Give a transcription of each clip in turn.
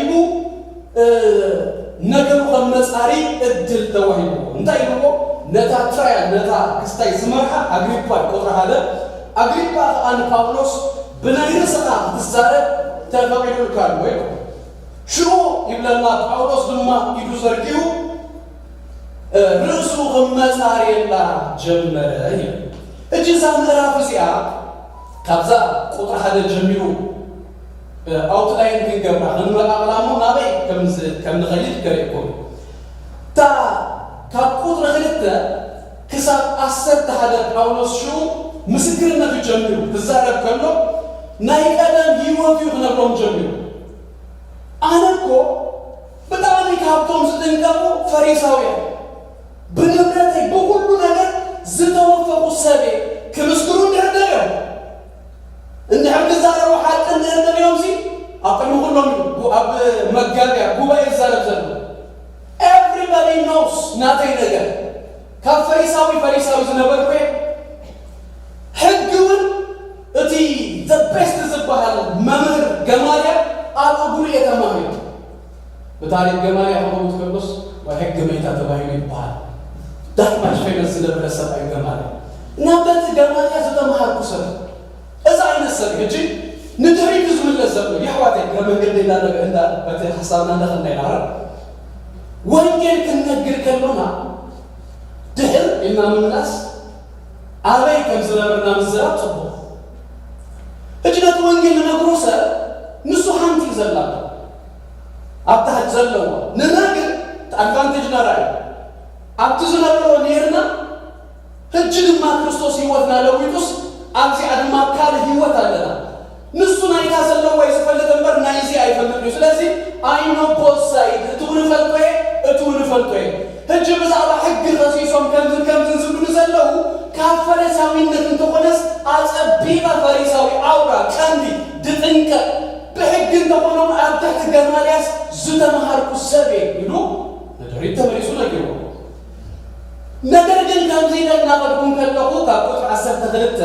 ኢሉ፣ እ፣ ነገሩ ከም መጻሪ ዕድል ተዋሂብዎ። እንታይ ኢልዎ? ነታ ትራያል፣ ነታ ክስታይ ዝመርሓ ኣግሪጳ፣ ቁጽሪ ሓደ፣ ኣግሪጳ ከኣ ንጳውሎስ፣ "ብናይ ርእስኻ ክትዛረብ ተፈቒዱልካ ኣሎ" ኢልዎ። ሽዑ ይብለና፣ ጳውሎስ ድማ ኢዱ ዘርጊሑ፣ እ፣ ርእሱ ክመጻርየላ ጀመረ ይብል። እጂ እዛ ምዕራፍ እዚኣ ካብዛ ቁጥሪ ሓደ ጀሚሩ፣ እ፣ ኣውትላይን ክንገብራ፣ ክንመቓቕላ እሞ ናበይ ከም ዝ-፣ ከም ንኸይድ ከርእየኩም። እታ ካብ ቁጥሪ ክልተ ክሳብ ዓሰርተ ሓደ ጳውሎስ ሽዑ ምስክርነቱ ጀሚሩ ክዛረብ ከሎ፣ ናይ ቀደም ህይወቱ እዩ ክነግሮም ጀሚሩ። ኣነ እኮ ብጣዕሚ ካብቶም ዝጥንቀቑ ፈሪሳውያን፣ ብንብረተይ ብኹሉ ነገር ዝተወፈኹ ሰብ እየ። ክምስክሩ እንድሕር ደልዮም፣ እንድሕር ክዛረቡ ሓቂ እንድሕር ደልዮም ሲ፣ ኣብ ቅድሚ ኩሎም እዩ፣ ጉ-፣ ኣብ መጋብያ ጉባኤ ዝዛረብ ዘሎ። Everybody knows ናተይ ነገር። ካብ ፈሪሳዊ ፈሪሳዊ ዝነበርኩ እየ። ሕጊ እውን እቲ the best ዝበሃል መምህር ገማልያል ኣብ እግሩ እየ ተማሂሩ። ብታሪክ ገማልያል ክኸውን ከሎስ ወይ ሕጊ መይታ ተባሂሉ ይበሃል። That much famous ዝነበረ ሰብኣይ ገማልያል። እና በቲ ገማልያል ዝተምሃርኩ ሰብ፣ እዚ ዓይነት ሰብ ሕጂ ንድሕሪቱ ዝምለስ ዘሎ የሕዋተይ፣ እግረ መንገደይ እንዳለ እንዳ በቲ ሓሳብና እንዳኸድና ኢና። ወንጌል ክንነግር ከሎና ድሕር ኢልና ምምላስ ኣበይ ከም ዝነበርና ምዝራብ ጽቡቕ። ሕጂ ነቲ ወንጌል ንነግሮ ሰብ ንሱ ሓንቲ እዩ ዘላ፣ ኣብ ታሕቲ ዘለዎ። ንና ግን ኣድቫንቴጅና ራእዩ ኣብቲ ዝነበሮ ነይርና፣ ሕጂ ድማ ክርስቶስ ህይወትና ለዊጡስ ኣብዚኣ ድማ ካልእ ህይወት ኣለና። ንሱ ናይታ ዘለዋ እዩ ዝፈልጥ እምበር ናይዚ ኣይፈልጥ እዩ። ስለዚ I know both side፣ እቲ እውን እፈልጦ እየ፣ እቲ እውን እፈልጦ እየ። ሕጂ ብዛዕባ ሕጊ ከሲሶም ከምዝን ከምዝን ዝብሉ ዘለዉ ካብ ፈሪሳዊነት እንተኾነስ ኣጸቢቐ ፈሪሳዊ ኣውራ ቀንዲ ድጥንቀቕ ብሕጊ እንተኾኖም ኣብ ትሕቲ ገማልያስ ዝተምሃርኩ ሰብ እየ ኢሉ ንድሕሪት ተመሊሱ ነጊርዎ። ነገር ግን ከምዚ ኢለ እናኸድኩ እንከለኹ ካብ ቁጽሪ ዓሰርተ ክልተ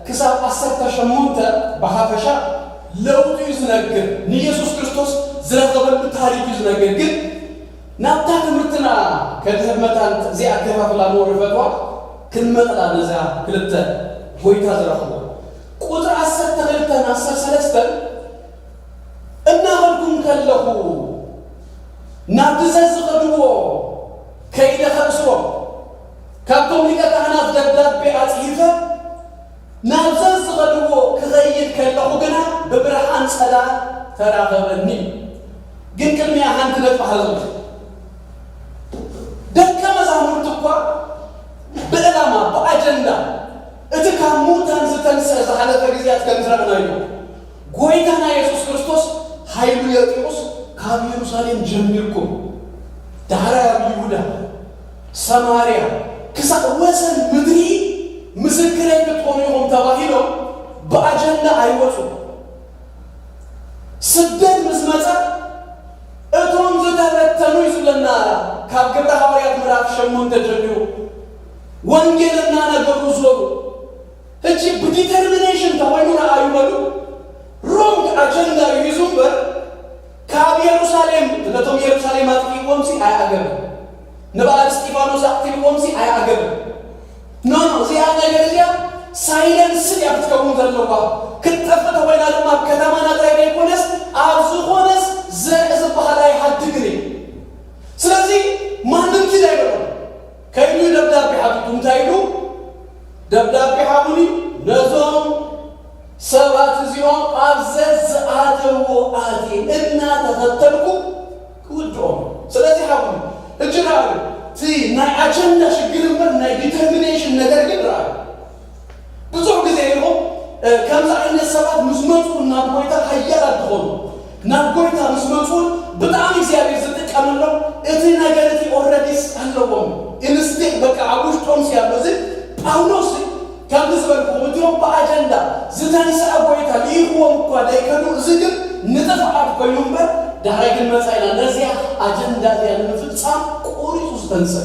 ክሳብ ዓሰርተ ሸሞንተ ብሓፈሻ ለውጢ እዩ ዝነግር። ንኢየሱስ ክርስቶስ ዝረኸበሉ ታሪክ እዩ ዝነግር። ግን ናብታ ትምህርትና ከድህብ መታን እዚኣ ኣከፋፍላ ምወርፈቷ ክንመጥላ ነዛ ክልተ ጎይታ ዝረኽቦ። ቁጽሪ ዓሰርተ ክልተ ን ዓሰርተ ሰለስተ እናኸድኩም ከለኹ ናብቲ ዘዝኸድዎ ከይደ ከእስሮም ካብቶም ሊቀ ካህናት ደብዳቤ ኣጽሒፈ ናብ ዘዝኸድዎ ክኸይድ ከለኹ ግና ብብርሃን ጸዳል ተራኸበኒ። ግን ቅድሚያ ሓንቲ ነጥቢ ሓዙ። ደቀ መዛሙርት እኳ ብዕላማ፣ ብኣጀንዳ፣ እቲ ካብ ሙታን ዝተንስአ ዝሓለፈ ግዜያት ከም ዝረኣናዮ፣ ጎይታና የሱስ ክርስቶስ ሓይሉ የጢቑስ ካብ የሩሳሌም ጀሚርኩም፣ ዳሕራይ ኣብ ይሁዳ፣ ሰማርያ፣ ክሳብ ወሰን ምድሪ ምስክረይ ክትኾኑ ኢኹም ተባሂሎም ብኣጀንዳ ኣይወጹን። ስደት ምስ መጸ፣ እቶም ዝተበተኑ እዩ ዝብለና፣ ካብ ግብረ ሃዋርያት ምዕራፍ ሸሞንተ ጀሚሩ ወንጌል እናነገሩ ዞሩ። ሕጂ ብዲተርሚኔሽን ተኾይኑ ረኣዩ በሉ፣ ሮንግ ኣጀንዳ እዩ ሒዙ እምበር፣ ካብ የሩሳሌም፣ ነቶም የሩሳሌም ኣጥፊእዎም ሲ ኣይዓገበን። ንበዓል እስጢፋኖስ ኣቕቲልዎም ሲ ኣይዓገበን። ኖ፣ ኖ፣ እዚኣ ነገር እዚኣ ሳይለንስ እያ ክትከውን ዘለዋ። ክትጠፍእ ተኾይና ድማ ኣብ ከተማና ጥራይ ዘይኮነስ፣ ኣብ ዝኾነስ ዘርኢ ዝበሃል ኣይሓድግን እዩ። ስለዚ ማንም ኪድ ኣይበሎም። ከይዱ ደብዳቤ ሓቲቱ እንታይ ኢሉ? ደብዳቤ ሓቡኒ፣ ነዞም ሰባት እዚኦም ኣብ ዘዝኣተዎ ኣትየ እናተኸተልኩ ክውድኦም። ስለዚ ሓቡኒ፣ እጅ ርኣዩ፣ እቲ ናይ ኣጀንዳ ሽግር እምበር ናይ ዲተርሚኔሽን ነገር ግን ርኣዩ። ብዙሕ ግዜ ኢኹም፣ እ፣ ከምዚ ዓይነት ሰባት ምስ መፁ ናብ ጎይታ ሓያላት ትኾኑ። ናብ ጎይታ ምስ መፁ ብጣዕሚ እግዚኣብሔር ዝጥቀመሎም እቲ ነገር እቲ ኦልሬዲስ ኣለዎም። ኢንስቲንክት በቃ ኣብ ውሽጦም ሲ ኣሎ። እዚ ጳውሎስ ከምቲ ዝበልኩኹም እቲኦም ብኣጀንዳ ዝተንስኣ ጎይታ ልኢኽዎም እኳ ደይከዱ፣ እዚ ግን ንጥፍኣት ኮይኑ እምበር ዳሕራይ ግን መፃ ኢና ነዚያ ኣጀንዳ እዚኣ ንምፍፃም ቆሪፁ ዝተንስአ።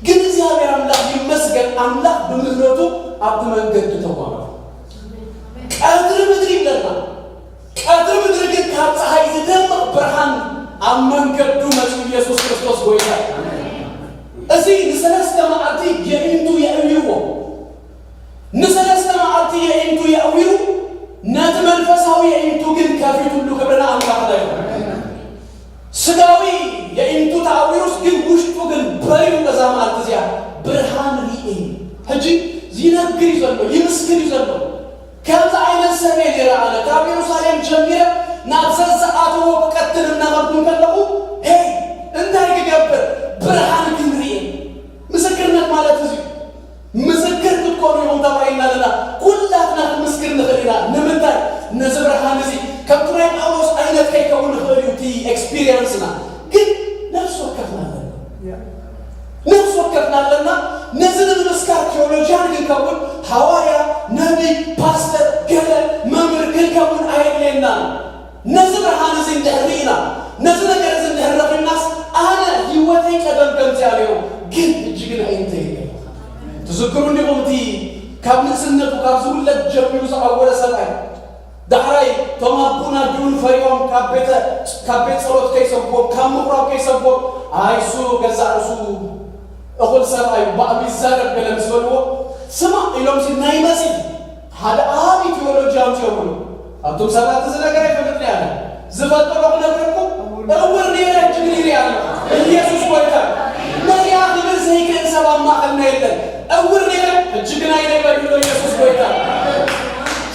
ግን እግዚኣብሔር ኣምላኽ ይመስገን፣ ኣምላኽ ብምህረቱ ኣብቲ መንገዲ ተጓመ። ቀትሪ ምድሪ ይብለና። ቀትሪ ምድሪ ግን ካብ ፀሓይ ዝደምቕ ብርሃን እዩ ዘሎ። ከምዚ ዓይነት ሰብ እየ ነይረ ኣነ። ካብ ኢየሩሳሌም ጀሚረ ናብ ዘዝኣተዎ ክቀትል እናኸድኩ እንከለኹ፣ ሄይ፣ እንታይ ክገብር? ብርሃን ክንርኢ። ምስክርነት ማለት እዚ እዩ። ምስክር ክትኮኑ ኢኹም ተባሂልና ኣለና። ኩላትና ክንምስክር ንኽእል ኢና። ንምንታይ? ነዚ ብርሃን እዚ ከምቲ ናይ ጳውሎስ ዓይነት ከይከውን ንኽእል እዩ እቲ ኤክስፒሪየንስና። ግን ነፍሲ ወከፍና ኣለና። ነፍሲ ወከፍና ኣለና። ነዚ ንምምስካር ቴዎሎጂያን ክንከውን፣ ሃዋርያ፣ ነቢይ፣ ፓስተር፣ ገለ መምህር ክንከውን ኣየድልየናን። ነዚ ብርሃን እዚ እንድሕር ርኢና፣ ነዚ ነገር እዚ እንድሕር ረኺብናስ፣ ኣነ ህይወተይ ቀደም ከምዚኣ ነይሩ፣ ግን ሕጂ ግን ኣይንተይን። ትዝክሩ እንዲኹም እቲ ካብ ንእስነቱ ካብ ዝውለድ ጀሚሩ ዝዓወረ ሰብኣይ? ዳሕራይ እቶም ኣቦን ኣዲኡን ፈሪሆም ካብ ቤተ-፣ ካብ ቤት ጸሎት ከይሰብዎም፣ ካብ ምኹራብ ከይሰብዎም፣ ኣይ እሱ ገዛእ ርእሱ እኹል ሰብኣይ ባዕሉ ይዛረብ ገለ ምስ በልዎ፣ ስማዕ ኢሎምሲ ናይ መጺ ሓደ ዓቢ ቴዎሎጂ ኣምጺኦምሉ። ኣቱም ሰባት፣ እዚ ነገር ኣይፈልጥን እየ ኣነ። ዝፈልጦ ዶ ክነግረኩም? እውር ነይረ፣ ሕጂ ግን ይርኢ ኣለኹ። ኢየሱስ ጐይታ። ነዚኣ ክብል ዘይክእል ሰብ ኣብ ማእከልና የለን። እውር ነይረ፣ ሕጂ ግን ኣይነ ይበል ኣሎ ኢየሱስ ጐይታ።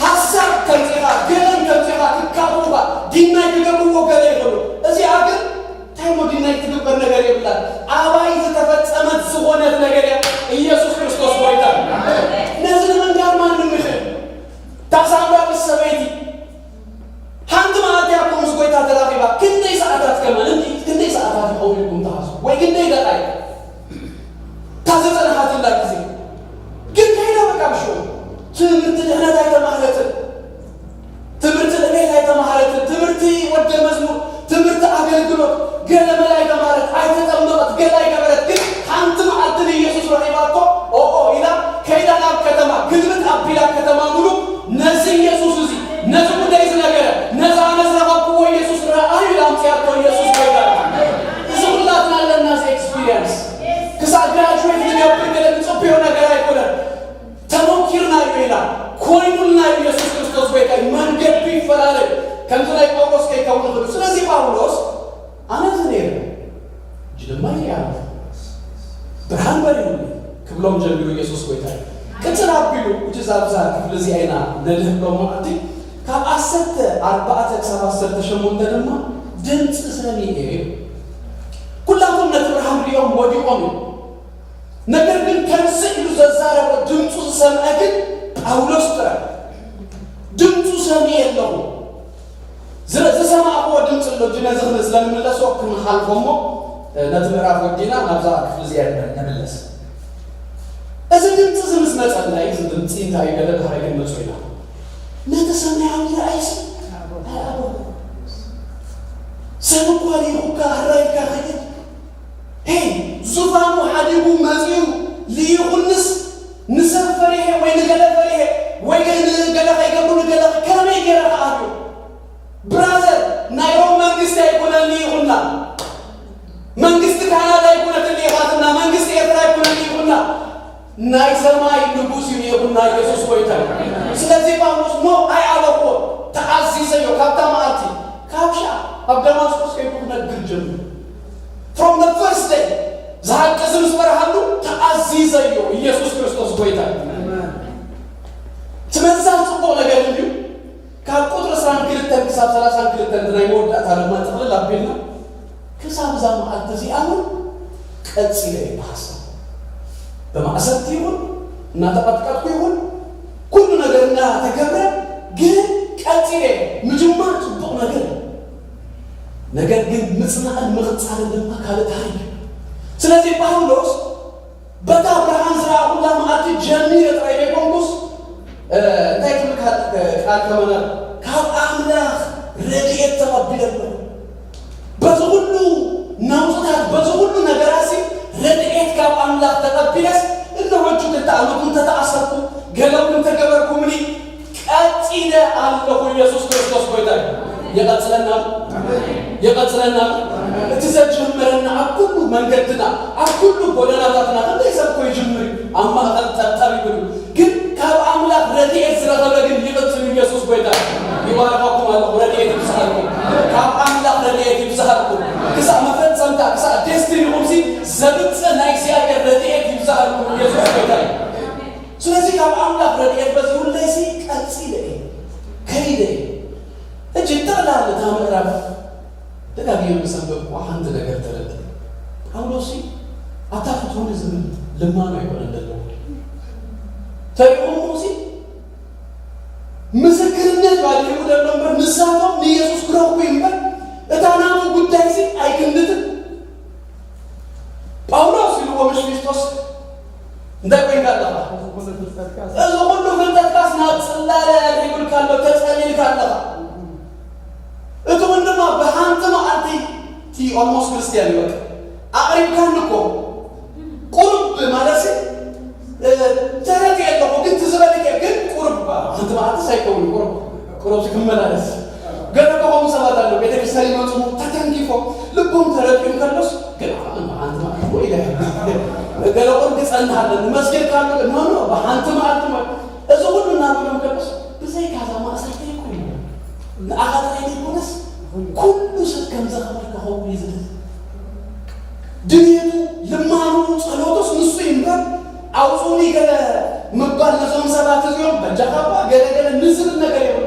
ሓሳብ ከምጺኻ፣ ገለን ከምጺኻ፣ ክካትዑኻ፣ ዲናይ ክገብርዎ ገለ ይኽእሉ። እዚኣ ግን እንታይ እሞ ዲናይ ትግበር ነገር የብላን። ኣባይ ዝተፈጸመት ዝኾነት ነገር እያ። ኢየሱስ ክርስቶስ ጐይታ። ነዚ ንምንጋር ማንም ይኽእል። እታ ሳምራዊት ሰበይቲ ሓንቲ መዓልቲ እያ እኮ ምስ ጐይታ ተራኺባ። ክንደይ ሰዓታት ከማን፣ እንዲ-፣ ክንደይ ሰዓታት ይኸውን ኢልኩም ትሓስቡ? ወይ ክንደይ ደቓይቕ? እታ ዝጸንሓትላ ግዜ። ግን ከይዳ በቃ ብሽዑ። ትምህርቲ ድሕነት ኣይተማህረትን። ትምህርቲ ዕቤት ኣይተማህረትን። ትምህርቲ ወደ መዝሙር፣ ትምህርቲ ኣገልግሎት፣ ገለ መለ ኣይተማህረት፣ ኣይተጠመቐት፣ ገለ ኣይገበረት። ግን ሓንቲ መዓልቲ ንኢየሱስ ረኺባቶ፣ ኦኦ ኢላ፣ ከይዳ ናብ ከተማ፣ ግልብጥ ኣቢላ ከተማ ሙሉ፣ ነዚ ኢየሱስ እዚ፣ ነዚ ጉዳይ ዝነገረ፣ ነዚ ኣነ ዝረኸብክዎ ኢየሱስ ረኣዩ ኢላ ኣምጽኣቶ። ኢየሱስ ጐይታ እዩ። እዚ ኩላትና ኣለና፣ እዚ ኤክስፒሪየንስ። ክሳብ ግራጁዌት ንገብር ገለ ንጽበዮ ነገር ኣይኮነን። ተመኪርናዮ ኢና፣ ኮይኑልና እዩ። ኢየሱስ ክርስቶስ ጐይታ እዩ። መንገዱ ይፈላለ። ከምዚ ናይ ጳውሎስ ከይከውን ይኽእል። ስለዚ ጳውሎስ ኣነ እዚ ነይረ፣ ሕጂ ድማ ይርኢ ኣለኹ፣ ብርሃን በሪሁኒ ክብሎም ጀሚሩ። ኢየሱስ ጐይታ እዩ። ቅጽል ኣቢሉ፣ which is ኣብዛ ክፍሊ እዚኣ ኢና ነድህብ ሎም መዓልቲ፣ ካብ ዓሰርተ ኣርባዕተ ክሳብ ዓሰርተ ሸሞንተ ድማ ድምፂ ሰሚዐ። ኩላቶም ነቲ ብርሃን ሪኦም ወዲቖም እዮም። ነገር ግን ከምዚ ኢሉ ዘዛረቦ ድምፁ ዝሰምዐ ግን ጳውሎስ ጥራይ። ድምፁ ሰሚዐ ኣለኹ። ዝረ-፣ ዝሰማዕክዎ ድምፂ ኣሎ፣ ግን ነዚ ክን-፣ ስለ ንምለሶ ክንሓልፎ እሞ፣ እ፣ ነቲ ምዕራፍ ወዲና ናብዛ ክፍሊ እዚኣ ንመ-፣ ንምለስ። እዚ ድምፂ እዚ ምስ መፀና እዩ፣ እዚ ድምፂ እንታይ እዩ ገለ እንታይ ግን መፁ ኢና። ነቲ ሰማያዊ ራእይሲ ኣይኣበኹ። ሰብ እኳ ርኢኹካ፣ ኣራይካ ኽእል። ሄይ፣ ዙፋኑ ሓዲጉ መጺኡ ልኢኹንስ፣ ንሰብ ፈሪሄ ወይ ንገለ ፈሪሄ ወይ ገ-፣ ንገለ ከይገብሩ ንገለ ከ-፣ ከመይ ገይረ ክኣብዮ? ብራዘር፣ ናይ ሮም መንግስቲ ኣይኮነን ልኢኹና። መንግስቲ ካናዳ ኣይኮነትን ልኢኻትና። መንግስቲ ኤርትራ ኣይኮነን ልኢኹና። ናይ ሰማይ ንጉስ እዩ ልኢኹና። ኢየሱስ ጐይታ እዩ። ስለዚ ጳውሎስ ኖ ኣይኣበኽዎ፣ ተኣዚዘዮ ካብታ መዓልቲ። ካብ ሻዕ ኣብ ደማስቆስ ከይዱ ክነግር ጀሚሩ። From the first day፣ ዝሓቂ እዚ ምስ በርሃሉ ተኣዚዘዮ። ኢየሱስ ክርስቶስ ጐይታ እዩ። እቲ መዛር ጽቡቕ ነገር እንድዩ። ካብ ቁጥሪ ዕስራን ክልተን ክሳብ ሰላሳን ክልተን ናይ መወዳእታ ድማ ጥቕልል ኣቢልና፣ ክሳብ እዛ መዓልቲ እዚኣ እውን ቀጺለ እየ ብሓሳብ። ብማእሰርቲ ይኹን፣ እናተቐጥቀጥኩ ይኹን፣ ኩሉ ነገር እናተገብረ፣ ግን ቀጺለ እየ። ምጅማር ጽቡቕ ነገር እዩ። ነገር ግን ምጽናዕን ምቕጻልን ድማ ካልእ ታሪክ እዩ። ስለዚ ጳውሎስ በታ ብርሃን ዝረኣኹላ መዓልቲ ጀሚረ ጥራይ ዘይኮንኩስ፣ እ፣ እንታይ ትብል ቃል፣ ቃል ከመና፣ ካብ ኣምላኽ ረድኤት ተቐቢለ ኣለኹ። በዚ ኩሉ ነውጽታት፣ በዚ ኩሉ ነገራሲ ረድኤት ካብ ኣምላኽ ተቐቢለስ፣ እነሆ ሕጂ ክልተ ዓመት እውን እንተተኣሰርኩ፣ ገለ እውን እንተገበርኩምኒ፣ ቀጺለ ኣለኹ። ኢየሱስ ክርስቶስ ጐይታ እዩ። ይቐጽለና፣ ይቐጽለና። እቲ ዘጀመረና ኣብ ኩሉ መንገድና፣ ኣብ ኩሉ ጎደናታትና፣ ክንደይ ሰብ እኮ ይጅምር እዩ፣ ኣብ ማእከል ጠብጠብ ይብል እዩ። ግን ካብ ኣምላኽ ረድኤት ዝረኸበ ግን ይቕጽል። ኢየሱስ ጐይታ እዩ። ይባርኻኩም ኣለኹ። ረድኤት ይብዝሓልኩም። ካብ ኣምላኽ ረድኤት ይብዝሓልኩም። ክሳብ መፈጸምታ፣ ክሳብ ዴስቲኒኹምሲ ዘብጽእ ናይ እግዚኣብሔር ረድኤት ይብዝሓልኩም። ኢየሱስ ጐይታ እዩ። ስለዚ ካብ ኣምላኽ ረድኤት በዚ ሁሉ ድየ ምስ ኣንበብኩ ሓንቲ ነገር ተረድእ። ጳውሎስ ኣታ ፍትውኒ ዝብል ልማኖ ኣይኮነን ዘለዎ። ተሪኹምሲ ምስክርነት ባዲሙ ዘሎ እምበር ንሳቶም ንየሱስ ክረኽቡ እዩ እምበር እታ ናቱ ጉዳይሲ ኣይክንድትን። ጳውሎስ ኢልዎ ምሽ ፊስጦስ እንታይ ኮይንካ ኣለኻ? እዚ ኩሉ ፍልጠትካስ ናብ ጽላለ ኣድሪጉልካ ኣሎ፣ ተጸሊልካ ኣለኻ። እቲ እውን ድማ ብሓንቲ መዓልቲ እቲ ኦልሞስት ክርስትያን ይወቅ ኣቕሪብካኒ እኮ ቁርብ ማለት ተረት ኣለኹ ግን ትዝበልከ ግን ቁርብ ሓንቲ መዓልቲ ሳይከውን ቁርብ ቁርብ ክመላለስ ገለ ከኸሙ ሰባት ኣለዉ ቤተክርስትያን ይመፁ ተተንኪፎ ልቦም ተረጢም ከሎስ ግን ዓቕም ሓንቲ መዓልቲ ወይ ኢለ ገለ ቁርብ ክፀንሃለን መስገድ ካሉ ኖ ኖ ብሓንቲ መዓልቲ እዚ ኩሉ እናበሎም ከሎስ ብዘይካ እዛ ማእሰርተይ እኮ እዩ ንኣኻ ጥራይ ዘይኮነስ ኩሉ ሰብ ከም ዘኽብር ክኸውን እዩ ዝደሊ ድልየቱ ልማኑ ጸሎቱስ ንሱ እዩ እምበር ኣውፅኡኒ ገለ ምባል ነዞም ሰባት እዚኦም በጃኻ እኳ ገለ ገለ ንዝብል ነገር የብሉ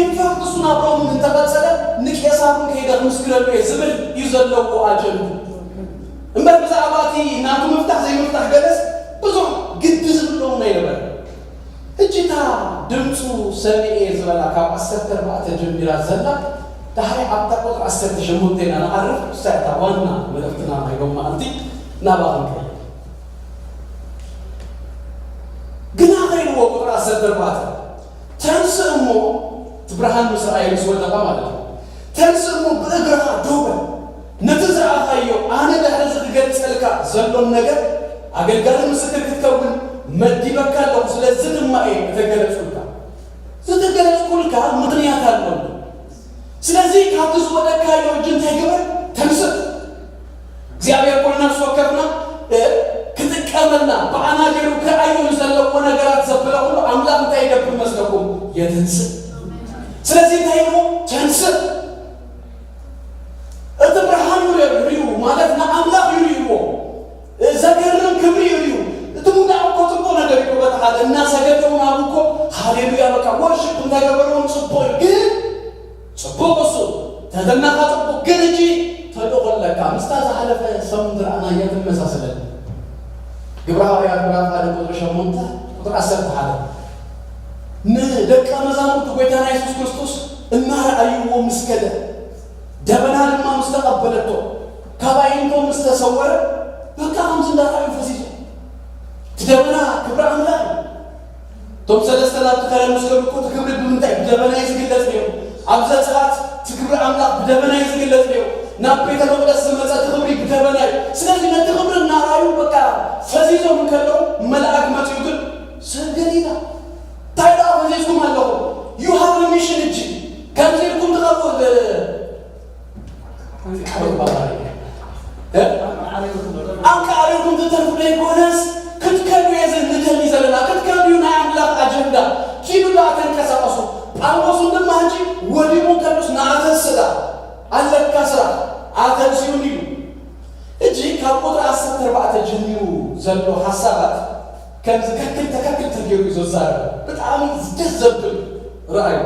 ኢንፋክት እሱ ናብሮም እንተቐጸለ ንቄሳር እውን ከይደ ክምስክረሉ እየ ዝብል እዩ ዘለዎ ኣጀንዱ እምበር ብዛዕባ እቲ ናቱ ምፍታሕ ዘይምፍታሕ ገለስ ብዙሕ ግዲ ዝብሎም ኣይነበረ ሕጂ እታ ድምፁ ሰሚኤ ዝበላ ካብ ዓሰርተ ኣርባዕተ ጀሚራ ዘላ ዳሕሪ ኣብታ ቁፅሪ ዓሰርተ ሸሞንተ ኢና ንዓርፍ እሳ እታ ዋና መልእክትና ናይ ሎም መዓልቲ ናባኹም ከይድ ግና ከይልዎ ቁፅሪ ዓሰርተ ኣርባዕተ ተንስእ እሞ እቲ ብርሃን ምስ ረኣየ ምስ ወደቐ ማለት እዩ ተንስእ እሞ ብእግርኻ ደው በል ነቲ ዝረኣኻዮ ኣነ ድሕሪ እዚ ክገልጸልካ ዘሎን ነገር ኣገልጋሊ ምስክር ክትከውን መዲበካ ኣለኹ ስለዚ ድማ እየ እተገለጽኩልካ ዝተገለጽኩልካ ምኽንያት ኣለኒ ስለዚ ካብቲ ዝወደካዮ እጅ እንታይ ግበር ተንስእ እግዚኣብሔር ኩልና ዝወከፍና ክጥቀመልና ብኣና ገይሩ ክኣዩ ዘለዎ ነገራት ዘበለ ኩሉ ኣምላኽ እንታይ ይገብር መስለኩም የተንስእ ስለዚ እንታይ ኢልዎ ተንስእ እቲ ብርሃን ይርዩ ማለት ንኣምላኽ ይርይዎ ዘገርም ክብሪ ይርዩ እቲ ሙዳቕ እኮ ፅቡቅ ነገር እዩ በተሓደ እናሰገደ እውን ኣብ እኮ ሃሌሉያ በቃ ወርሽፕ እንተገበርዎም ፅቡቅ እዩ ግን ፅቡቅ እሱ ትህትናኻ ፅቡቅ ግን እጂ ተልእኮ ኣለካ ምስታ ዝሓለፈ ሰሙን ዝረኣናያ ትመሳሰለኒ ግብረ ሃዋርያት ምዕራፍ ሓደ ቁፅሪ ሸሞንተ ቁፅሪ ዓሰርተ ሓደ ንደቀ መዛሙርቲ ጎይታና የሱስ ክርስቶስ እናረኣይዎ ምስ ከደ ደበና ድማ ምስ ተቐበለቶ ካብ ኣዒንቶም ምስ ተሰወረ በቃ ከምዚ እንዳረኣዩ ፈዚዞም እቲ ደበና ክብሪ ኣምላኽ እዩ እቶም ሰለስተ ናብቲ ከረን ምስ ከዱ እኮ እቲ ክብሪ ብምንታይ ብደበና እዩ ዝግለጽ ነይሩ ኣብ ዘጸኣት እቲ ክብሪ ኣምላኽ ብደበና እዩ ዝግለጽ ነይሩ ናብ ቤተ መቅደስ ዝመጸ እቲ ክብሪ ብደበና እዩ ስለዚ ነቲ ክብሪ እናረኣዩ በቃ ፈዚዞም እንከለዉ መልኣክ መጺኡ ግን ሰብ ገሊላ እንታይ ደኣ ፈዚዝኩም ኣለኹም you have a mission እጂ ከምዚ ኢልኩም ትቐርቡ ኣንቃዕሪርኩም ትተርፉ ዘይኮነስ ክትከዱ እየ ንደሊ ዘለና ክትከዱ እዩ ናይ ኣምላኽ ኣጀንዳ ኪዱ ደኣ ተንቀሳቐሱ ጳውሎስ እውን ድማ ሕጂ ወዲቑ ከዱስ ንኣተንስእ ደኣ ኣለካ ስራሕ ኣተንስዩኒ ኢሉ ሕጂ ካብ ቁጥሪ ዓሰርተ ኣርባዕተ ጀሚሩ ዘሎ ሓሳባት ከምዚ ከክል ተከክል ተገይሩ እዩ ዘዛረበ ብጣዕሚ ደስ ዘብል ረኣዩ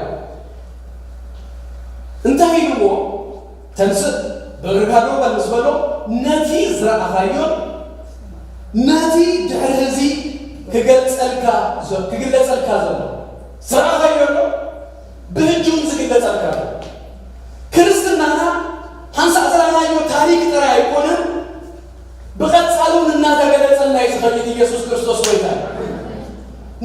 እንታይ ኢልዎ ተንስእ ብእግርካ ደው በል ምስ በሎ ነቲ ዝረኣኻዮን ነቲ ድሕሪ እዚ ክገልጸልካ ክግለጸልካ ዘሎ ዝረኣኻዮ ኣሎ ብህጂ እውን ዝግለጸልካ ኣሎ ክርስትናና ሓንሳእ ዝረኣናዮ ታሪክ ጥራይ ኣይኮነን ብቐጻሊ እውን እናተገለጸልና እዩ ዝኸይድ ኢየሱስ ክርስቶስ ጎይታ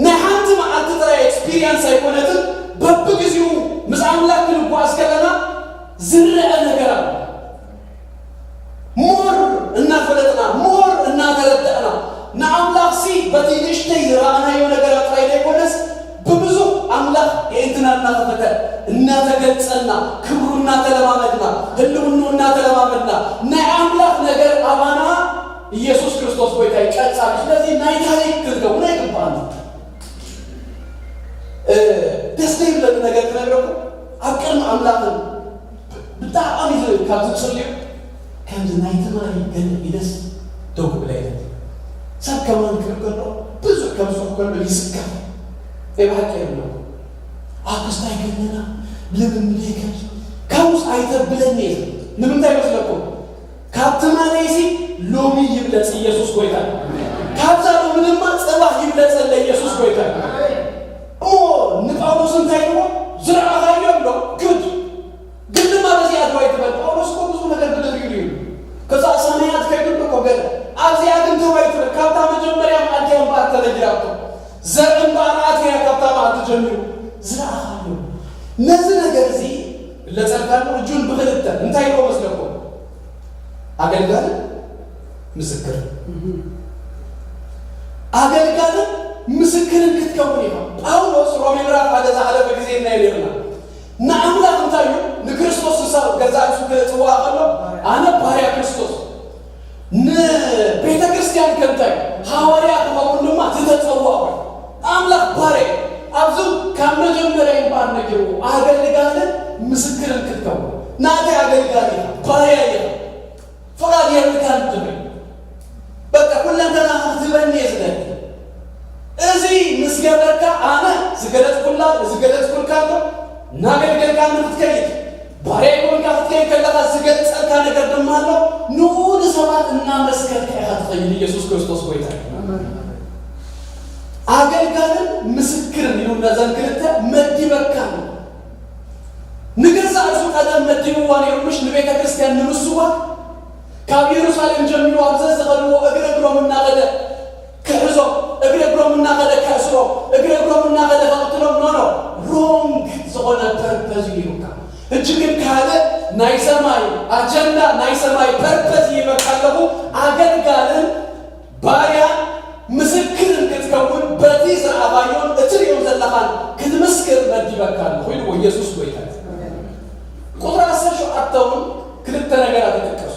ናይ ሓንቲ መዓልቲ ጥራይ ኤክስፒሪየንስ ኣይኮነትን በብግዜኡ ምስ ኣምላክ ክንጓዓዝ ከለና ዝረአ ነገር ኣሎ ሞር እናፈለጥና ሞር እናተረዳእና ንኣምላኽሲ በቲ ንእሽተይ ዝረኣናዮ ነገራት ጥራይ ዘይኮነስ ብብዙሕ ኣምላኽ የእንትና እናኸፈተ እናተገልጸልና ክብሩ እናተለማመድና ህልውኑ እናተለማመድና ናይ ኣምላኽ ነገር ኣባና ኢየሱስ ክርስቶስ ጎይታ እዩ ቀጻሊ ስለዚ ናይ ታሪክ ክንከውን ኣይግባኣና ደስ ዘይብለኒ ነገር ክነግረኩም ኣብ ቅድሚ ኣምላኽን ብጣዕሚ ካብ ዝፅልዩ ከምዚ ናይ ትማሊ ገለ ኢለስ ደው ክብል ኣይደሊ ሰብ ከማን ክብል ከሎ ብዙሕ ከም ዝሑፍ ከሎ ይስከፍ ናይ ብሓቂ የብሎ ኣኩስታይ ገነና ልምምደይ ከምዚ ካውስ ኣይተብለኒ እየ ንምንታይ መስለኩም? ካብ ትማለይሲ ሎሚ ይብለጽ ኢየሱስ ጎይታ እዩ። ካብዛ ሎሚ ድማ ጽባሕ ይብለጸለ ኢየሱስ ጎይታ እዩ። እሞ ንጳውሎስ እንታይ ኢልዎ? ዝረኣኻዮ ኣሎ፣ ግድ ግን ድማ በዚኣ ተዋይ ትበል። ጳውሎስ እኮ ብዙ ነገር ብድሪኡ እዩ። ከዛ ሰማያት ከይዱ እኮ ገለ ኣብዚኣ ግን ተዋይ ትበል። ካብታ መጀመርያ መዓልቲ እያ እምበኣር ተነጊራቶ። ዘርኢ እምበኣር ኣትያ ካብታ መዓልቲ ጀሚሩ ዝረኣኻዮ። ነዚ ነገር እዚ ለጸልካሉ እጁን ብኽልተ እንታይ ኢልዎ መስለኩም? ኣገልጋልን ምስክር ኣገልጋልን ምስክርን ክትከውን ኢኻ። ጳውሎስ ሮሜ ምዕራፍ ሓደ ዝሓለፈ ግዜ እናየ ነርና። ንኣምላኽ እንታይ እዩ? ንክርስቶስ ንሳ ገዛ ርእሱ ክጽውዓ ከሎ ኣነ ባርያ ክርስቶስ፣ ንቤተ ክርስቲያን ከ እንታይ? ሃዋርያ ክኸውን ድማ ዝተጸውዖ ኣምላኽ ባርያ እዩ። ኣብዚ ካብ መጀመርያ እምበኣር ነጊርዎ ኣገልጋልን ምስክርን ክትከውን። ናተይ ኣገልጋሊ ኢኻ፣ ባርያ ኢኻ። ፍቓድ የብልካን ትብል። በቃ ኩለንተናኻ ክትህበኒ እየ ዝደሊ። እዚ ምስ ገበርካ ኣነ ዝገለጽኩላ ዝገለጽኩልካ ኣሎ እናገልገልካኒ ክትከይድ፣ ባርያ ይኮንካ ክትከይድ ከለኻ ዝገልጸልካ ነገር ድማ ኣሎ። ንኡ ንሰባት እናመስከርካ ኢኻ ትኸይድ። ኢየሱስ ክርስቶስ ጎይታ እዩ። ኣገልጋልን ምስክርን ኢሉ ነዘን ክልተ መዲበካ ኣሎ። ንገዛእ ርእሱ ቀደም መዲብዋ ነይሩ፣ ምሽ ንቤተ ክርስቲያን ንምስዋር ካብ ኢየሩሳሌም ጀሚሩ ኣብ ዘዝኸድዎ እግሪ እግሮም እናኸደ ክሕዞም፣ እግሪ እግሮም እናኸደ ከእስሮም፣ እግሪ እግሮም እናኸደ ከቕትሎም። ኖ ኖ፣ ሮንግ ዝኾነ ፐርፐዝ እዩ ይሩካ። ሕጂ ግን ካልእ ናይ ሰማይ ኣጀንዳ፣ ናይ ሰማይ ፐርፐዝ ይበካ ኣለኹ። ኣገልጋልን ባርያን ምስክርን ክትከውን በቲ ዝረኣኻዮን እትርእዮን ዘለኻን ክትምስክር መዲበካ ኣለኹ ኢልዎ ኢየሱስ ጎይታ እዩ። ቁጥሪ ዓሰርተ ሸውዓተ እውን ክልተ ነገራት ይጥቀሱ።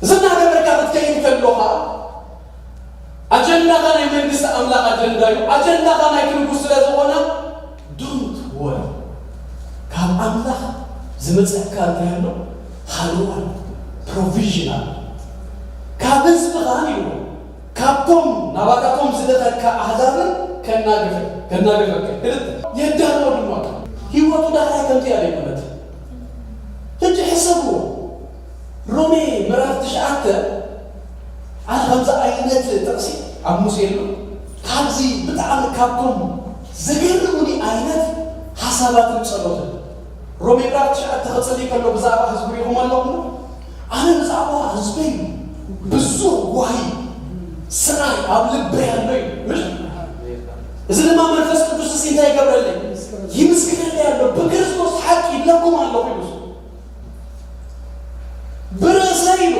እዚ እናገበርካ ክትከይድ ከሎኻ ኣጀንዳኻ ናይ መንግስቲ ኣምላኽ ኣጀንዳ እዩ። ኣጀንዳኻ ናይ ንጉስ ስለ ዝኾነ ዶንት ወሪ። ካብ ኣምላኽ ዝመጸካ እንታይ ኣሎ? ሃለዋን ፕሮቪዥን ኣሎ። ካብ ህዝብኻን እዩ፣ ካብቶም ናባታቶም ዝልኸካ ኣህዛብን ከናግፈ- ከናግፈካ። ክልተ፣ የዳሎ ድማ ህይወቱ ዳሕራይ ከምቲ እያ ዘይኮነት። ሕጂ ሕሰብዎ። ሮሜ ምዕራፍ ትሽዓተ ኣነ ከምዚ ዓይነት ጥቕሲ ኣብ ሙሴ ኣሎ። ካብዚ ብጣዕሚ ካብቶም ዘገርሙኒ ዓይነት ሓሳባትን ጸሎትን። ሮሜ ምዕራፍ ትሽዓተ ክጽሊ ከሎ ብዛዕባ ህዝቢ ሪኹም ኣለኹም። ኣነ ብዛዕባ ህዝበይ ብዙሕ ጓሂ ስቓይ ኣብ ልበይ ኣሎ እዩ። ምሽ? እዚ ድማ መንፈስ ቅዱስ እዚ እንታይ ይገብረለይ? ይምስክረለይ ኣሎ። ብክርስቶስ ሓቂ ይብለኩም ኣለኹ ኢሉ። ብርእሰይ ኢሉ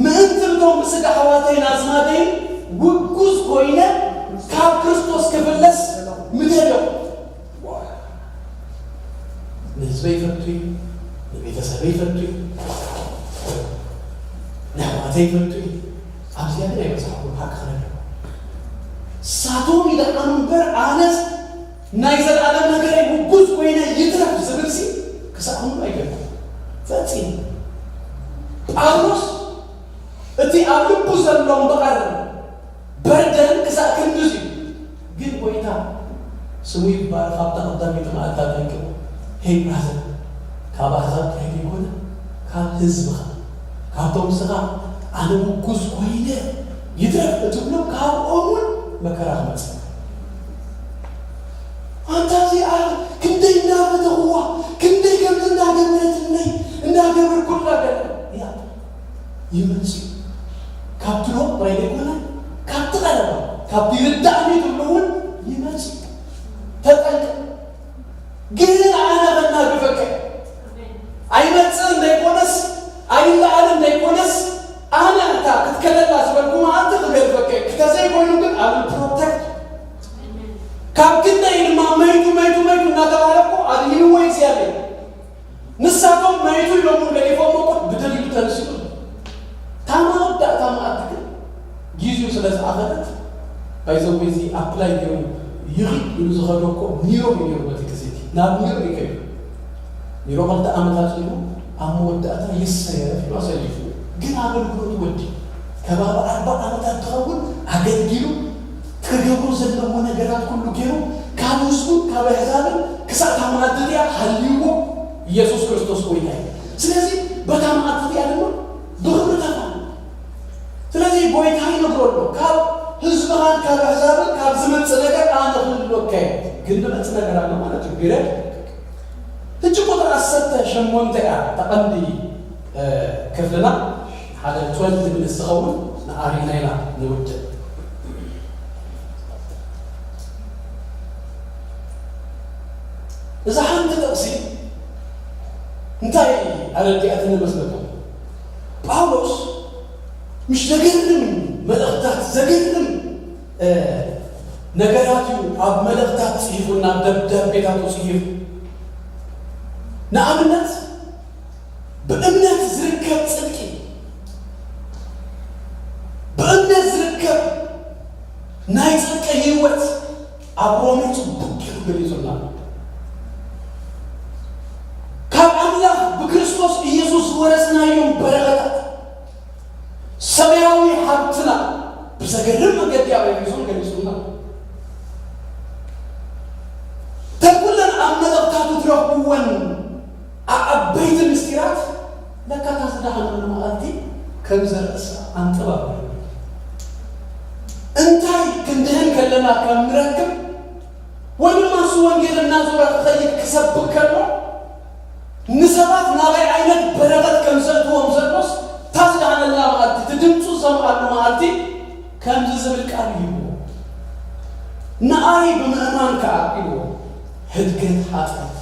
ምእንቲ እቶም ብስጋ ኣሕዋተይን ኣዝማደይን ውጉዝ ኮይነ ካብ ክርስቶስ ክፍለስ ምደለኹ። ንህዝበይ ይፈቱ እዩ፣ ንቤተሰበይ ይፈቱ እዩ፣ ንኣሕዋተይ ይፈቱ እዩ። ኣብዚኣ ግን ኣይበጻሕኩን፣ ሓቂ ክነግር። ሳቶም ይደሓኑ እምበር ኣነስ ናይ ዘለኣለም ነገረይ ውጉዝ ኮይነ ይትረፍ ዝብልሲ ክሳብ ሕሙም ኣይገባን። ፈጺሙ። ጳውሎስ እቲ ኣብ ልቡ ዘሎ እምበኣር በርደን ክሳብ ክንድዚ እዩ። ግን ጎይታ ስሙ ይባረኽ። ኣብታ ቀዳመይቲ መዓልቲ ኣጠንቂቑ፣ ሄይ ብራዘር፣ ካብ ኣሕዛብ ጥራይ ዘይኮነ ካብ ህዝብኻ፣ ካብቶም ንስኻ ኣነ ምጉዝ ኮይነ ይትረፍ እትብሎም ካብኦም እውን መከራ ክመጽእ። ኣንታ እዚኣ ክንደይ እንዳፈተኽዋ፣ ክንደይ ከምዚ እንዳገበረትለይ፣ እንዳገበርኩላ ገለ እያ። ይመጽእ። ካብቲ ሩቕ ጥራይ ዘይኮነ፣ ካብቲ ቀረባ፣ ካብቲ ይርዳእኒ ትብሎ እውን ይመጽእ። ተጠንቀቕ። ግን ኣነ ከናግፈካ ኣይመጽእን ዘይኮነስ ኣይለዓልን ዘይኮነስ ኣነ እታ ክትከለላ ዝበልኩ መዓልቲ ክገድፈካ እየ። ክተዘይኮይኑ ግን ኣብ ፕሮቴክት ካብ ክንደይ ድማ መይቱ መይቱ መይቱ እናተባህለ እኮ ኣድሂንዎ እግዚኣብሔር። ንሳቶም መይቱ ኢሎም እውን ገዲፎም እኮ ብደሊሉ ተነሲኡ። እታ መወዳእታ መዓልቲ ግን ጊዜኡ ስለ ዝኣኸለት፣ ባይዘወይ እዚ ኣፕላይ ገይሩ ይኽድ ኢሉ ዝኸዶ እኮ ኒሮ እዩ ነይሩ። በቲ ግዜ እቲ ናብ ኒሮ እዩ ከይዱ። ኒሮ ክልተ ዓመት ኣጽኒሑ ኣብ መወዳእታ ይሰየፍ ኢሉ ኣሰሊፉ። ግን ኣገልግሎት ወዲ ከባቢ ኣርባ ዓመታት ትኸውን ኣገልጊሉ ክገብሮ ዘለዎ ነገራት ኩሉ ገይሩ ካብ ህዝቡን ካብ ኣሕዛብን ክሳዕ እታ መዓልቲ እቲኣ ሃልይዎ ኢየሱስ ክርስቶስ ጎይታ እዩ። ስለዚ በታ መዓልቲ እቲኣ ድማ ብኽብሪ ተፋን። ስለዚ ጎይታ ይነግሮ ኣሎ፣ ካብ ህዝብኻን ካብ ኣሕዛብን ካብ ዝመጽእ ነገር ኣነ ክልልወካ እየ። ግን ዝመጽእ ነገር ኣሎ ማለት እዩ። ቢረድ ሕጂ ቁጥሪ ዓሰርተ ሸሞንተ እያ እታ ቀንዲ፣ እ፣ ክፍልና ሓደ ትወልድ ሚኒትስ ዝኸውን ንኣሪና ኢና ንውድእ። እዛ ሓንቲ ጥቕሲ እንታይ ኣረዲኣትኒ መስለኩም? ጳውሎስ ምሽ ዘገርም መልእኽታት፣ ዘገርም፣ እ፣ ነገራት እዩ ኣብ መልእኽታት ጽሒፉ፣ ናብ ደብዳቤታቱ ጽሒፉ። ንኣብነት ብእምነት ዝርከብ ጽድቂ፣ ብእምነት ዝርከብ ናይ ጽድቂ ህይወት ኣብ ሮሜ ጽቡቕ ገይሩ ገሊጹልና። ካብ ኣምላኽ ብክርስቶስ ኢየሱስ ዝወረስናዮም በረኸታት፣ ሰማያዊ ሃብትና ብዘገርም መንገዲ ኣብ ኤፌሶን ገሊጹልና። እተን ኩለን ኣብ መልእኽታቱ ትረኽብወን ዓበይቲ ምስጢራት ለካ እታ ዝደሓነሉ መዓልቲ ከም ዘርእሳ ኣንጠባቢሩ። እንታይ ክንድህን ከለና ከም ንረክብ ወይ ድማ እሱ ወንጌል እናዞረ ክኸይድ ክሰብክ ከሎ ንሰባት ናበይ ዓይነት በረኸት ከም ዘእትዎም ዘሎስ እታ ዝደሓነላ መዓልቲ፣ እቲ ድምፁ ዝሰምዓሉ መዓልቲ ከምዚ ዝብል ቃል ይህብዎ። ንኣይ ብምእማን ከኣ ኢልዎ፣ ህድገት ሓጢኣት፣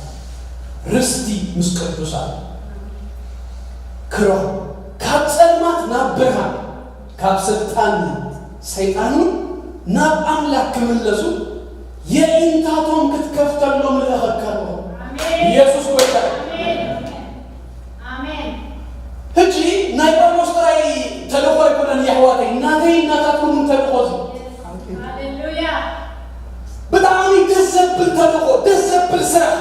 ርስቲ ምስ ቅዱሳን ክረኽቡ፣ ካብ ጸልማት ናብ ብርሃን፣ ካብ ስልጣን ሰይጣን እውን ናብ ኣምላኽ ክምለሱ የዒንታቶም ክትከፍተሎም እልእኸካ ኣለኹ። ኣሜን። ኢየሱስ ጐይታ እዩ። ኣሜን። ኣሜን። ሕጂ ናይ ጳውሎስ ጥራይ ተልእኾ ኣይኮነን የሕዋተይ፣ ናተይን ናታትኩምን ተልእኾ እዚ። ሃሌሉያ። ብጣዕሚ ደስ ዘብል ተልእኾ፣ ደስ ዘብል ስራሕ።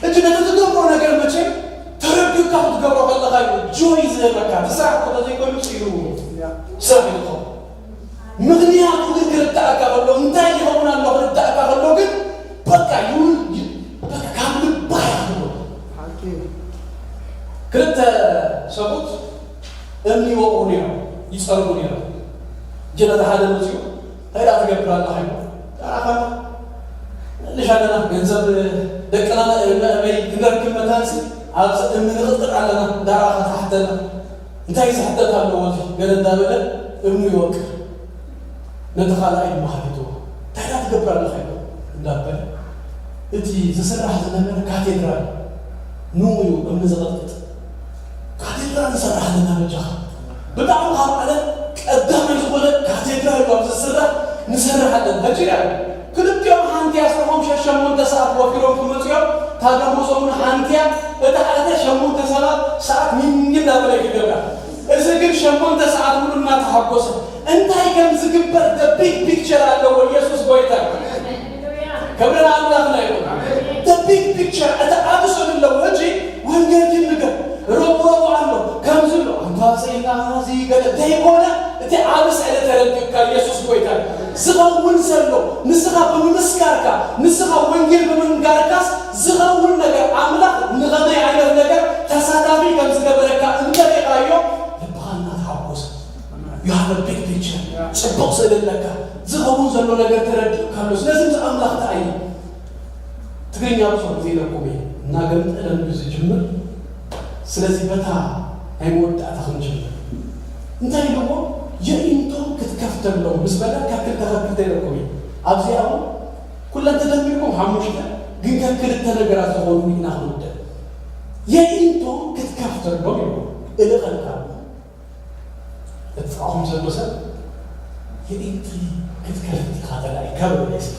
ሕጂ ነቲ ትገብሮ ነገር መቸም ተረዲኡካ ክትገብሮ ከለኻ እዩ ጆይ ዝህበካ። እቲ ስራሕ እኮ ተዘይኮይኑ ስራሕ እዩ ዝኸውን። ምኽንያቱ ግን ክርዳእካ ከሎ፣ እንታይ ይኸውን ኣሎ ክርዳእካ ከሎ ግን በቃ ይውን፣ በቃ ካብ ልባ እያ ትብሎ። ሓቂ። ክልተ ሰብኡት እምኒ ይወቕሩ ነይሮም፣ ይጸርጉ ነይሮም። ጀነታ ሓደ መጺኡ፣ "እንታይ ደኣ ትገብር ኣለኻ?" ኢሉ። "ደኣ ኸኣ ንልሽ ኣለና፣ ገንዘብ ደቅና መእመይ ክንረክብ መታንሲ ኣብዚ እምኒ ንቕጥቅጥ ኣለና፣ ደኣ ኸኣ ትሓተና። እንታይ ዝሕተት ኣለዎ እዚ?" ገለ እንዳበለ እምኑ ይወቅር። ነቲ ካልኣይ ድማ ሓቲትዎ፣ "እንታይ ደኣ ትገብር ኣለኻ?" ኢሉ እንዳበለ፣ እቲ ዝስራሕ ዝነበረ ካቴድራል ንኡ እዩ እምኒ ዝቐጥቅጥ። "ካቴድራል ንሰርሕ ኣለና በጃኻ። ብጣዕሚ ካብ ዓለም ቀዳማይ ዝኾነ ካቴድራል እዩ ኣብዚ ዝስራሕ፣ ንሰርሕ ኣለና። ሕጂ ደኣ ክልቲኦም ሓንቲ እያ ስርሖም ሸሞንተ ሰዓት ወፊሮም ክመጹ እዮም። እታ ደሞዞም ሓንቲ እያ። እታ ሓደ ሸሞንተ ሰዓት ሚኒ እናበለ ይገብራ። እዚ ግን ሸሞንተ ሰዓት ሙሉ እናተሓጎሰ እንታይ ከም ዝግበር the big picture ኣለዎ። ኢየሱስ ጎይታ። ክብሪ ንኣምላኽና ይኹን። The big picture፣ እቲ ዓቢ ስእሊ ኣለዎ። ሕጂ ወንጌል ግን ንገር፣ ረቡዕ ረቡዕ ኣሎ፣ ከምዚ ኣሎ፣ ኣንታ ስኢልና እዚ ገለ ዘይኮነ፣ እቲ ዓቢ ስእሊ ተረዲእካ፣ ኢየሱስ ጎይታ። ዝኸውን ዘሎ፣ ንስኻ ብምምስካርካ፣ ንስኻ ወንጌል ብምንጋርካስ ዝኸውን ነገር፣ ኣምላኽ ንኸመይ ዓይነት ነገር ተሳታፊ ከም ዝገብረካ እንተሪእኻዮ፣ ልብኻ እናተሓጎሰ፣ you have a big picture፣ ጽቡቕ ስእሊ ኣለካ፣ ዝኸውን ዘሎ ነገር ተረዲእካ ኣሎ። ስለዚ ምስ ኣምላኽ ተኣይ። ትግርኛ ብዙሕ ግዜ ኢለኩም እየ፣ እናገምጠለ እዩ ዝጅምር። ስለዚ በታ ናይ መወዳእታ ክንጅምር። እንታይ ኢልዎ? የዒንቶም ክትከፍተሎም ምስ በለ ከክልተ ከክልተ ኢለኩም እየ። ኣብዚ ኣሁን ኩለን ተደሚርኩም ሓሙሽተ፣ ግን ከክልተ ነገራት ዝኾኑ ኢና ክንውደድ። የዒንቶም ክትከፍተሎም ኢልዎ። እልቐልካ። እቲ ጥቓኹም ዘሎ ሰብ የዒንቲ ክትከፍት ኢኻ ተላኢካ በሎ እስኪ።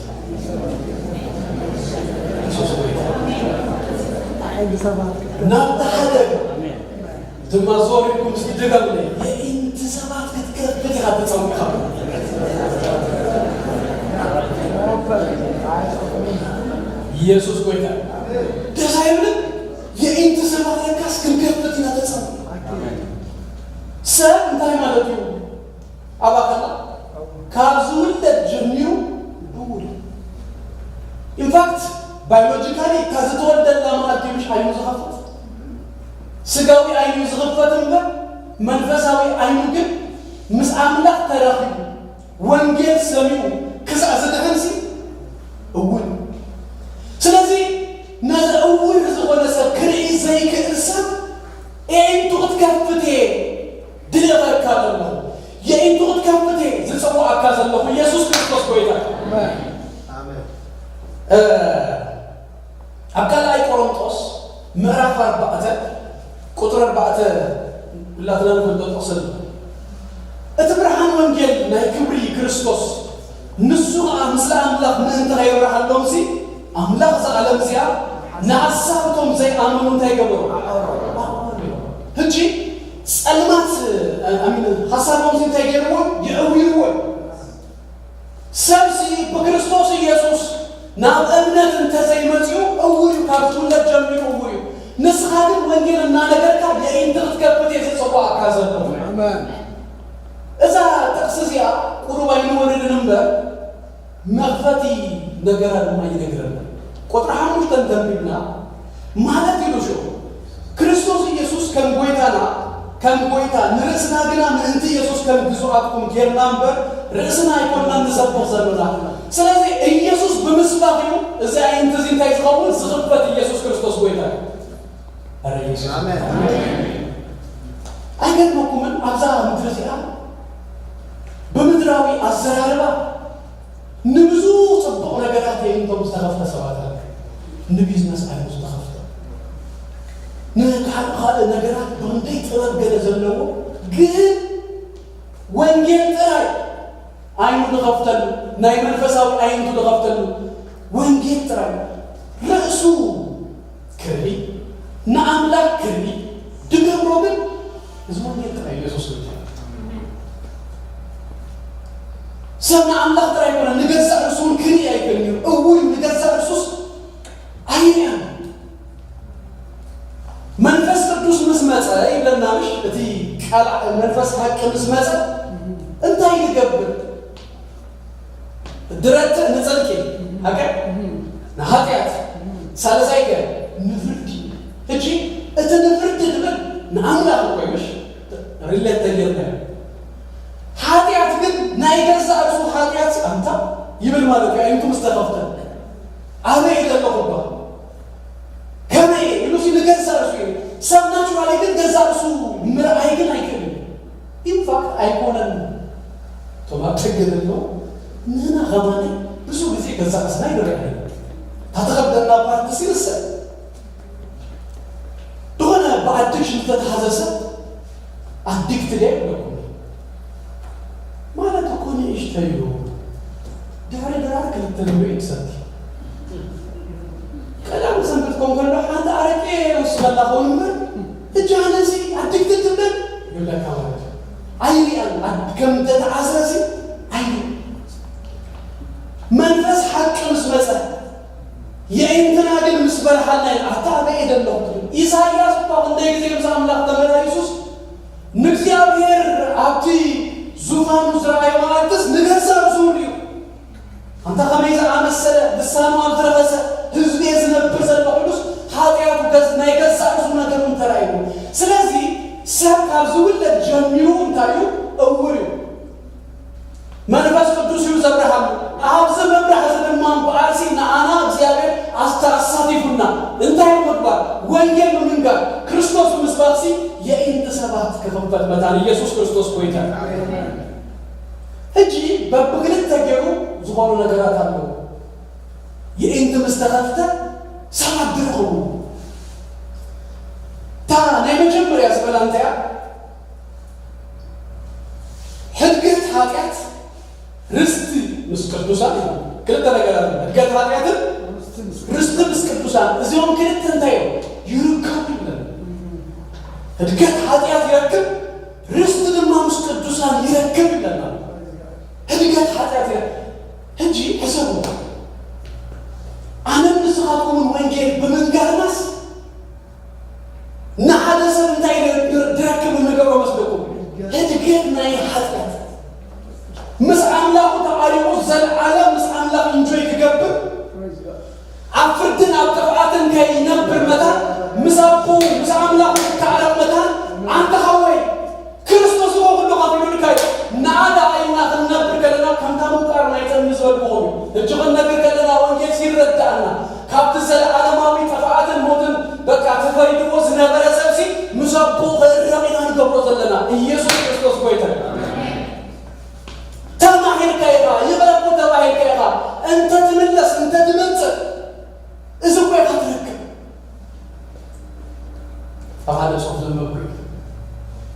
የሱስ ጎይታ። ሓይሊ ሰባት ክትከፍት። ናብቲ ሓደ ድማ ዞር ኢልኩም እስኪ ድገምለይ። የዒንቲ ሰባት ክትከፍት ኢኻ ተጸዊዕካ በሎ። የሱስ ጎይታ። ደስ ኣይብልን? የዒንቲ ሰባት ለካስ ክንከፍት ኢና ተጸዊዕና። ሰብ እንታይ ማለት እዩ? ኣብ ኣካላ ካብ ዝውለድ ጀሚሩ ዕዉር እዩ። ኢንፋክት ባዮሎጂካሊ ካብ ዝተወልደላ መዓልቲ እዩ ምሽ ዓይኑ ዝኸፍት። ስጋዊ ዓይኑ ዝኽፈት እምበር መንፈሳዊ ዓይኑ ግን ምስ ኣምላኽ ተራኺቡ ወንጌል ሰሚዑ ክሳዕ ዝድሕንሲ እውር እዩ። ስለዚ ነዚ እውር ዝኾነ ሰብ ክርኢ ዘይክእል ሰብ የዒንቱ ክትከፍት እየ ድልየኸካ ዘለኹ። የዒንቱ ክትከፍት እየ ዝጽውዓካ ዘለኹ። ኢየሱስ ክርስቶስ ጎይታ። ኣሜን። እ፣ ኣብ ካልኣይ ቆሮንጦስ ምዕራፍ ኣርባዕተ ቁጥሪ ኣርባዕተ፣ ሁላትና ንፈልጦ ጥቕሲ ኣሎ። እቲ ብርሃን ወንጌል ናይ ክብሪ ክርስቶስ፣ ንሱ ኸኣ ምስለ ኣምላኽ ምእንቲ ኸየብርሃሎምሲ፣ ኣምላኽ እዛ ዓለም እዚኣ ንሓሳብ እቶም ዘይኣመኑ እንታይ ገበሮ? ሕጂ ጸልማት፣ ኣሚን፣ ሓሳቦምሲ እንታይ ገይርዎ? የዕዊርዎ። ሰብሲ ብክርስቶስ ኢየሱስ ናብ እምነት እንተዘይመጺኡ እውር እዩ፣ ካብ ዝውለድ ጀሚሩ እውር እዩ። ንስኻ ግን ወንጌል እናነገርካ የዒንቲ ክትከፍት እየ ዝጽውዓካ ዘለኹ። ኣሜን። እዛ ጥቕሲ እዚኣ ቁሩብ ኣይንወርድን እምበር፣ መኽፈቲ ነገራ ድማ ይነግረና። ቁጥሪ ሓሙሽተ እንተንቢብና፣ ማለት ኢሉ ሽዑ፣ ክርስቶስ ኢየሱስ ከም ጎይታና፣ ከም ጎይታ፣ ንርእስና ግና ምእንቲ ኢየሱስ ከም ግዙኣትኩም ጌርና እምበር፣ ርእስና ኣይኮንናን ንሰብኽ ዘሎና። ስለዚ ኢየሱስ ብምስባኽ እዩ እዚ ኣዒንቲ እዚ እንታይ ዝኸውን? ዝኽፈት። ኢየሱስ ክርስቶስ ጎይታ እዩ። ኣረ ኢየሱስ። ኣሜን። ኣይገርመኩምን? ኣብዛ ምድሪ እዚኣ ብምድራዊ ኣዘራርባ ንብዙ ጽቡቕ ነገራት የዒንቶም ዝተኸፍተ ሰባት ኣለዉ። ንቢዝነስ ዓይኑ ዝተኸፍተ፣ ንካልእ ካልእ ነገራት ብኽንደይ ጥበብ ገለ ዘለዎ፣ ግን ወንጌል ጥራይ ዓይኑ ዝኸፍተሉ፣ ናይ መንፈሳዊ ኣዒንቱ ዝኸፍተሉ ወንጌል ጥራይ። ርእሱ ክርኢ፣ ንኣምላኽ ክርኢ ድገብሮ ግን እዚ ወንጌል ጥራይ እዩ። ኢየሱስ ክርስቶስ። ሰብ ንኣምላኽ ጥራይ ኣይኮነን፣ ንገዛእ ርእሱ እውን ክርኢ ኣይክእልን እዩ። እውር እዩ፣ ንገዛእ ርእሱስ ኣይርእያን። መንፈስ ቅዱስ ምስ መጸ ይብለና፣ ምሽ? እቲ ቃል መንፈስ ሓቂ ምስ መጸ እንታይ ይገብር? ድረትዕ ንጽድቂ፣ ሓቂ፣ ንሓጢኣት፣ ሳልሳይ ከ ንፍርዲ። ሕጂ እቲ ንፍርዲ ዝብል ንኣምላኽ እኮ እዩ፣ ምሽ? ሪሌት ተጌርና እዩ። ሓጢኣት ግን ናይ ገዛእ ርእሱ ሓጢኣት ኣንታ ይብል ማለት እዩ። ኣዒንቱ ምስ ተኸፍተ ኣበይ እየ ዘለኹ እባ? ከመይ ኢሉ ሲ ንገዛእ ርእሱ እዩ። ሰብ ናቹራሊ ግን ገዛእ ርእሱ ምርኣይ ግን ኣይክእልን። ኢንፋክት ኣይኮነን እቶም ኣብ ደገ ዘለዉ ንህና ኸማን ብዙ ግዜ ገዛእ ርእስና ይንርእ። እታ ተኸብደና ፓርቲ ሲርሰ ዝኾነ ብኣዲክሽን ዝተተሓዘ ሰብ ኣዲክት ድየ ይብለኩም። ማለት እኮ ንእሽተይ እዩ። ድሕሪ ድራር ክልተ ንብዒ ትሰቲ። ቀዳም ሰንበት ኮን ከሎ ሓንቲ ኣረቄ ይወስኸላ ኸውን እምበር፣ እጃ ነዚ ኣዲክት ትብል ይብለካ ማለት እዩ። ኣይሪኣን፣ ኣድ-፣ ከም ተተዓዘዚ ኣይሪኣን። መንፈስ ሓቂ ምስ መጸ፣ የዒንትና ግን ምስ በርሃልና ኢና። ኣታ ኣበይ እየ ዘለኹ ትብል። ኢሳይያስ እኳ ክንደይ ግዜ ምስ ኣምላኽ ተመላሊሱስ፣ ንእግዚኣብሔር ኣብቲ ዙፋኑ ዝረኣዮ መዓልትስ ንገዛእ ርእሱ ርእዩ። ኣንታ ኸመይ ዝኣመሰለ ልሳኑ ኣብ ዝረኸሰ ህዝቢ እየ ዝነብር ዘለኹ ኢሉስ፣ ሓጢኣቱ ገዝ-፣ ናይ ገዛእ ርእሱ ነገሩ እንተራእይዎ። ስለዚ ሰብ ካብ ዝውለድ ጀሚሩ እንታይ እዩ? እውር እዩ። መንፈስ ቅዱስ እዩ ዘብርሃሉ። ኣብዚ ምብራህ እዚ ድማ እምበኣርሲ ንኣና እግዚኣብሔር ኣስተ-፣ ኣሳቲፉና። እንታይ ብምግባር? ወንጌል ብምንጋር፣ ክርስቶስ ብምስባኽሲ የዒንቲ ሰባት ክኽፈት መታን ኢየሱስ ክርስቶስ ጎይታ። ሕጂ በብክልተ ገይሩ ዝኾኑ ነገራት ኣለዉ። የዒንቲ ምስ ተኸፍተ ሰባት ዝረኸቡ። እታ ናይ መጀመርያ ዝበላ እንታይ እያ? ሕድገት ኃጢአት ርስቲ ምስ ቅዱሳን እዩ። ክልተ ነገራት እዩ። ሕድገት ኃጢአትን ርስቲ ምስ ቅዱሳን። እዚኦም ክልተ እንታይ እዮም? ይርከቡ ይብለና። ሕድገት ኃጢአት ይረክብ፣ ርስቲ ድማ ምስ ቅዱሳን ይረክብ ይብለና። ሕድገት ኃጢአት ይረክብ። ሕጂ ሕሰቡ። ኣነን ንስኻትኩምን ወንጌል ብምንጋርናስ ንሓደ ሰብ እንታይ ድ-፣ ድ-፣ ድረክብ እንገብሮ መስለኩም? ህድገት ናይ ሓጢኣት። ምስ ኣምላኹ ተዓሪቑ፣ ዘልዓለም ምስ ኣምላኽ እንጆይ ክገብር፣ ኣብ ፍርድን ኣብ ጥፍኣትን ከይነብር መታን፣ ምስ ኣቦኡ፣ ምስ ኣምላኹ ክተዓረቕ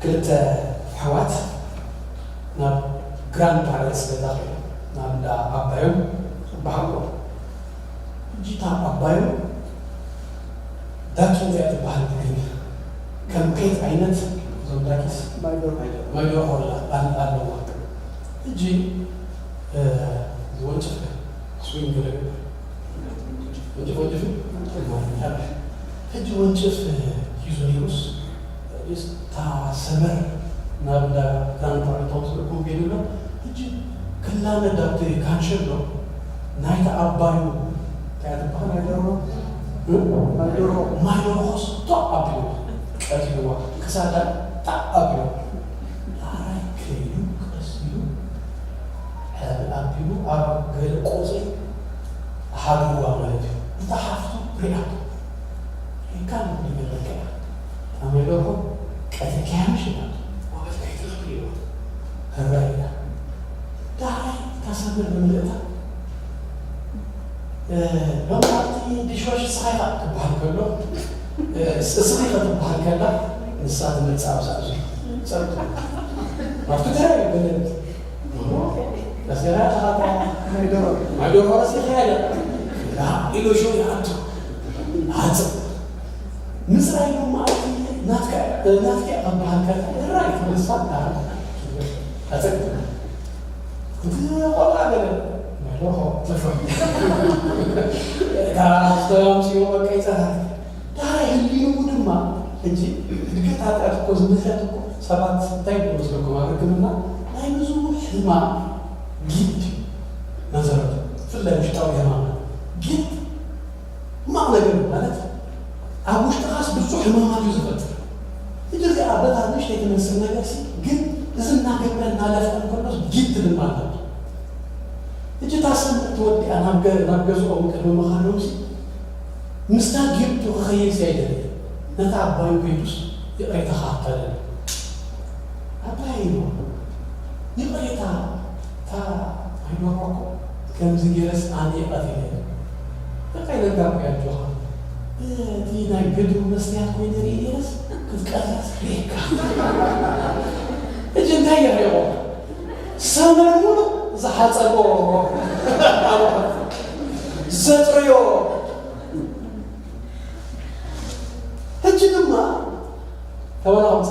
ክልተ ኣሕዋት ናብ ግራንድ ፓረንትስ ገዛ ከይዶም ናብ እንዳ ኣባዮም ይበሃሉ። ሕጂ እታ ኣባዮም ዳኪን እዚኣ ትበሃል ትግርኛ ከም ከይት ዓይነት እዞም ዳኪስ ማይ ደርሆ ማይ ደርሆ ኣላ ኣል- ኣለዋ። ሕጂ እ፣ ዝወንጭፍ ስዊንግ ገለ ገለ ወንጭፍ ወንጭፍ ሕጂ ወንጭፍ ሒዙ ነይሩስ እታ ሰመር ናብ እንዳ ግራንድ ፓረንት ሆም ዝበልኩም ከይዱ ኣሎ። ሕጂ ክላመድ ኣብቲ ካንሸሎ ናይቲ ኣባዩ እንታይ እያ ትበሃል? ማይ ደርሆ እ? ማይ ደርሆ ማይ ደርሆ ስቶ ኣቢልዋ ቀቲልዋ ክሳዳ ጣ ኣቢልዋ ዳራይ ከይዱ ቀስ ኢሉ ሕል ኣቢሉ ኣብ ገለ ቆጽሊ ሓድዋ ማለት እዩ። እታ ሓፍቱ ሪኣቶ ሪካ ንብልገለካ እያ። ኣመይ ደርሆ ቀቲልካያ ምሽ ኢላ ወበልካ ይትረፍ ኢልዋ። ህራይ ኢላ ዳራይ እታ ሰመር ብምልእታ እ፣ ሎም ኣብቲ ዲሽዋሽ ንስኻ ኢኻ ክትበሃል ከሎ እ፣ እስኺ ኢኻ ክትበሃል ከላ ንሳ ትመጽእ ኣብዛ ኣብዚ ጸርኩ ኣብቲ ተራይ በለት ረሲራ ተኻታ ማይ ደርሆ ረሲኻ ኢለ ኢሉ ሹ ይኣቱ ሃጽ ምጽራይ ሎም ኣብቲ ናትካ ናትካ ኢኻ ክትበሃል ከላ ራይ ትመሳ ኣጸቅ እቲ ቆልዓ ገለ ማይ ደርሆ ትፍርም እታ ኣስተምሲዎ በቃ ይጸናት ዳሕራይ ህሊንኡ ድማ ሕጂ ድገት ሓጢኣት እኮ ዝምህረት እኮ ሰባት እንታይ ይመስለኩም ኣብ ሕክምና ናይ ብዙ ሕማም ጊልት መሰረቱ ብፍላይ ውሽጣዊ ሕማማት ጊልት ሕማቕ ነገር እዩ ማለት ኣብ ውሽጥኻስ ብዙሕ ሕማማት እዩ ዝፈጥር ሕጂ እዚኣ በታ ንእሽተይ ትመስል ነገር ሲ ግን እዚ እናገበረ እናለፍዐ እንከሎስ ጊልት ድማ ኣለቶ ሕጂ እታ ሰንበት ተወዲኣ ናብ ገ- ናብ ገዝኦም ቅድሚ ምኻዶም ሲ ምስታ ጊልቱ ክኸይድ ሲ ኣይደለየ ነታ ኣባዩ ከይዱስ ይቕሬታ ክኣካለኒ ኣባይ ኢሉ ይቕሬታ እታ ኣይኖርኩ ከምዚ ገይረስ ኣነ ቀቲለ በቃ ኢለካ እኮ ኣጆኻ እቲ ናይ ግድቡ መስትያት ኮይኑ ርኢ ነይረስ ክትቀትለስ ሪእካ ሕጂ እንታይ ይሪኦ ሰመር ሙሉእ ዝሓፀቦ ኣቑሑት ዘፅርዮ ሕጂ ድማ ተባላ ከምፃ